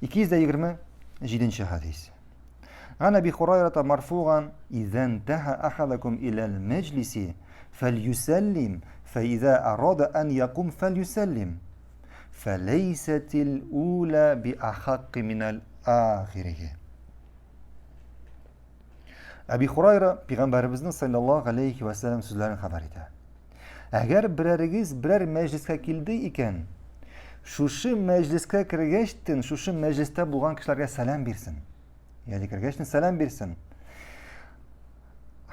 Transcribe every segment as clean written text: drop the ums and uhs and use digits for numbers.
227 хәдис. Ган Әби Хурайрата марфуган «Иза интаха ахадакум иля мәҗлиси фәльюсәллим, фәиза арада ан якум фәльюсәллим. Фәләйсәтил ула би ахакки минәл ахириһи». Әби Хурайра пәйгамбәребезнең саллаллаһу алейхи ва сәлләм сүзләрен хәбәр итә. Әгәр берәрегез берәр мәҗлескә килде икән, шушы мәҗлескә кергәчтен, шушы мәҗлестә булган кешеләргә сәлам бирсен. Ягъни кергәчтен сәлам бирсен.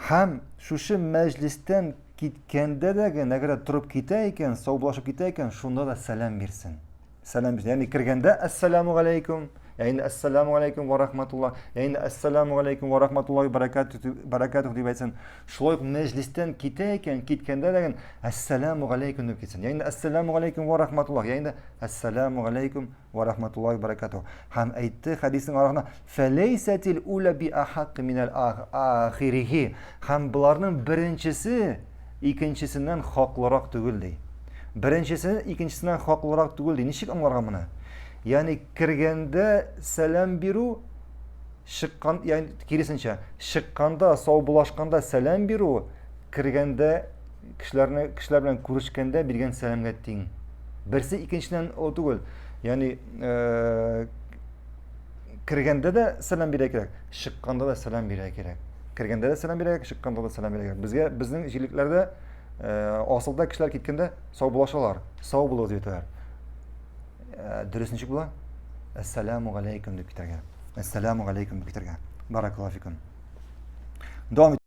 Һәм шушы мәҗлестән киткәндә дә генә, әгәр торып китә икән, саубуллашып китә икән, шунда да сәлам бирсен. Сәлам бирсен. Ягъни кергәндә ассаламу алейкум, ягъни ассаламу алейкум ва рахматуллах, ягъни ассаламу алейкум ва рахматуллахи баракатух дип әйтсен. Шулай ук мәҗлестән китә икән, киткәндә дә ассаламу алейкум дип китсен. Ягъни ассаламу алейкум ва рахматуллах, ягъни ассаламу алейкум ва рахматуллахи баракатух. Һәм әйтте хәдиснең арасында фәләйсәтил ула би ахак минәл ахирихи. Һәм боларның беренчесе икенчесеннән хаклырак түгел ди. Беренчесе икенчесеннән хаклырак түгел ди. Ничек аңларга моны? Ягъни кергәндә сәлам бирү чыккан, ягъни киресенчә, чыкканда, саубуллашканда сәлам бирү кергәндә кешеләрне кешеләр белән күрешкәндә биргән сәламгә тиң. Берсе икенчесеннән ул түгел. Ягъни э, кергәндә дә сәлам бирә кирәк, чыкканда да сәлам бирә кирәк. Кергәндә дә сәлам бирә кирәк, чыкканда да сәлам бирә кирәк. Безгә безнең җирлекләрдә э, асылда кешеләр киткәндә саубуллашалар, сау булыгыз дип әйтәләр. Э, дөрес ничек була? Әссәламу галәйкүм дип китәргә. Әссәламу галәйкүм дип китәргә. Баракаллаһу фикум. Дәвам.